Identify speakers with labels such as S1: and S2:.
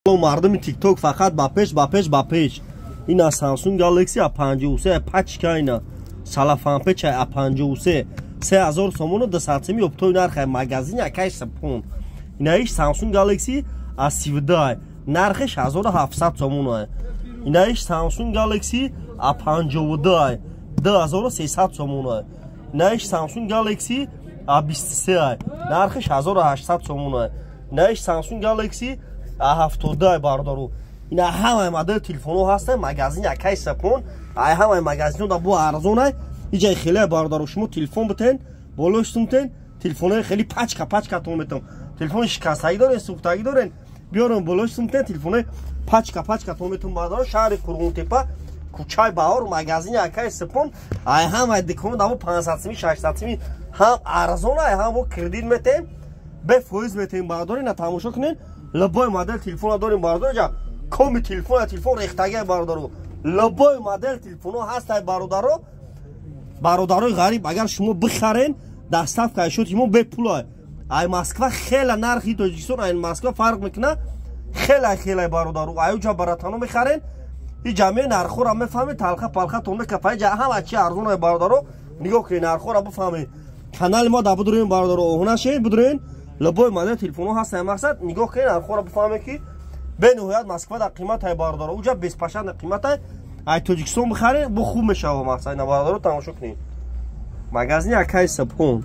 S1: Мардуми ТикТок фақат ба пеш, ба пеш, ба пеш. Ина Samsung Galaxy A53 пачка, ина салафанпеча A53, 3000 сомону 200 семи оптовый нархи магазини акай Сапон. Инаиш Samsung Galaxy A32, нархиш 1700 сомона. Инаиш Samsung Galaxy A52, 2300 сомона. Инаиш Samsung Galaxy A23, нархиш 1800 сомона. Инаиш Samsung Galaxy A70, бародару. Ина ҳамаи модели телефонҳо ҳастанд магазини акай Сапон. Ай ҳамаи магазинҳо да бу арзонай. Иҷаи хеле, бародару, шумо телефон битен, болош сумтен, телефонҳои хеле пачка пачкатон метам. Телефони шикастагӣ дорен, сӯхтагӣ дорен, биёрем, болош сумтен, телефонҳои пачка пачкатон метам, бародару. Шаҳри Қурғонтепа, кӯчаи Баҳор, магазини акай Сапон. Ай ҳамаи дикон да бу 500 сими, 600 сими ҳам арзонай, ҳам бо кредит метем, бефоиз метем, бародару. Ина тамошо кунед, любой модел телефона дорем, бародару. Ҷа коми телефона, телефон рехтагиай, бародару. Любой модел телефонҳо ҳастай, бародаро. Бародарои ғариб, агар шумо бихарен, доставка шуд мо бепулай. Ай Москва хела нархи Тоҷикистон ай Москва фарқ мекуна, хела хела, бародару. Аюҷа баратано мехарен, и ҷамъе нархҳоро мефаҳмед, талха палхатон мекафа. Ҷа ҳама чи арзонай, бародаро. Нигоҳ кунед, нархҳоро бифаҳмед. Канали мо да бидурем, бародаро, оҳунашед, бидурен. Любой модел телефонҳо ҳастан. Мақсад, нигоҳ кунед, нархҳоро бифаҳмед, ки бениҳоят Москва дар қиматай, бародаро, уҷа беспощадный қиматай. Ай Тоҷикистон бихаред, бо хуб мешава. Мақсад, ина, бародаро, тамошо кунед, магазини акай Сапон.